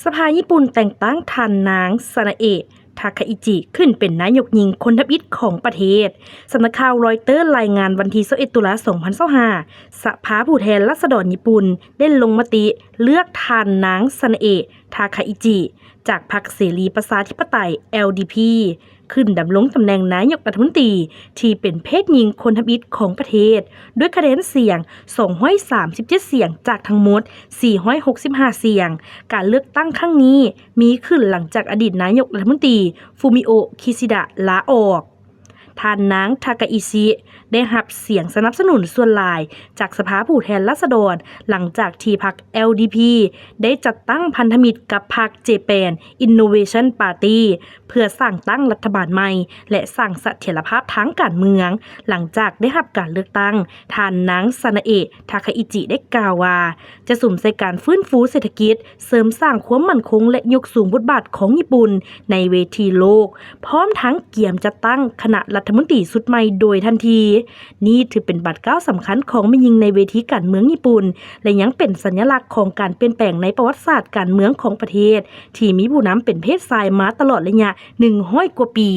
ສະພາຍີ່ປຸ່ນແຕ່ງຕັ້ງທ່ານນາງ ຊານາເອະ ທາຄາອິຈິ ຂຶ້ນເປັນນາຍົກຍິງຄົນທຳອິດຂອງປະເທດ. ສຳນັກຂ່າວຣອຍເຕີລາຍງານວັນທີຊາວເອັດ ຕຸລາ ສອງພັນຊາວຫ້າ ສະພາຜູ້ແທນລາຊະດອນຍີ່ປຸ່ນໄດ້ລົງມະຕິເລືອກທ່ານນາງ ຊານາເອະ ທາຄາອິຈິ ຈາກພັກເສລີປະຊາທິປະໄຕ ແອລດີພີ ຂຶ້ນດຳລົງຕຳແໜ່ງນາຍົກລັດຖະມົນຕີ ທີ່ເປັນເພດຍິງຄົນທຳອິດຂອງປະເທດ ດ້ວຍຄະແນນສຽງ ສອງຮ້ອຍສາມສິບເຈັດ ສຽງ ຈາກທັງໝົດ ສີ່ຮ້ອຍຫົກສິບຫ້າ ສຽງ. ການເລືອກຕັ້ງຄັ້ງນີ້ມີຂຶ້ນຫຼັງຈາກອະດີດນາຍົກລັດຖະມົນຕີ ຟູມິໂອະ ກິຊິດະ ລາອອກ. ທ່ານນາງ ທາຄາອິຈິ ໄດ້ຮັບສຽງສະໜັບສະໜູນສ່ວນຫຼາຍຈາກສະພາຜູ້ແທນລາຊະດອນ ຫຼັງຈາກທີ່ພັກ ແອລດີພີ ໄດ້ຈັດຕັ້ງພັນທະມິດກັບພັກ Japan Innovation Party ເພື່ອສ້າງຕັ້ງລັດຖະບານໃໝ່ ແລະ ສ້າງສະຖຽນລະພາບທາງການເມືອງ. ຫຼັງຈາກໄດ້ຮັບການເລືອກຕັ້ງ, ທ່ານນາງ ຊານາເອະ ທາຄາອິຈິ ໄດ້ກ່າວວ່າ ຈະສຸມໃສ່ການຟື້ນຟູເສດຖະກິດ, ເສີມສ້າງຄວາມໝັ້ນຄົງ ແລະ ຍົກສູງບົດບາດຂອງຍີ່ປຸ່ນໃນເວທີໂລກ, ພ້ອມທັງກຽມຈັດຕັ້ງຄະນະລັດຖະມົນຕີຊຸດໃໝ່ໂດຍທັນທີ. ນີ້ຖືເປັນບາດກ້າວສຳຄັນຂອງແມ່ຍິງໃນເວທີການເມືອງຍີ່ປຸ່ນ ແລະ ຍັງເປັນສັນຍະລັກຂອງການປ່ຽນແປງໃນປະຫວັດສາດການເມືອງຂອງປະເທດ ທີ່ມີຜູ້ນຳເປັນເພດຊາຍມາຕະຫຼອດໄລຍະໜຶ່ງຮ້ອຍກວ່າປີ.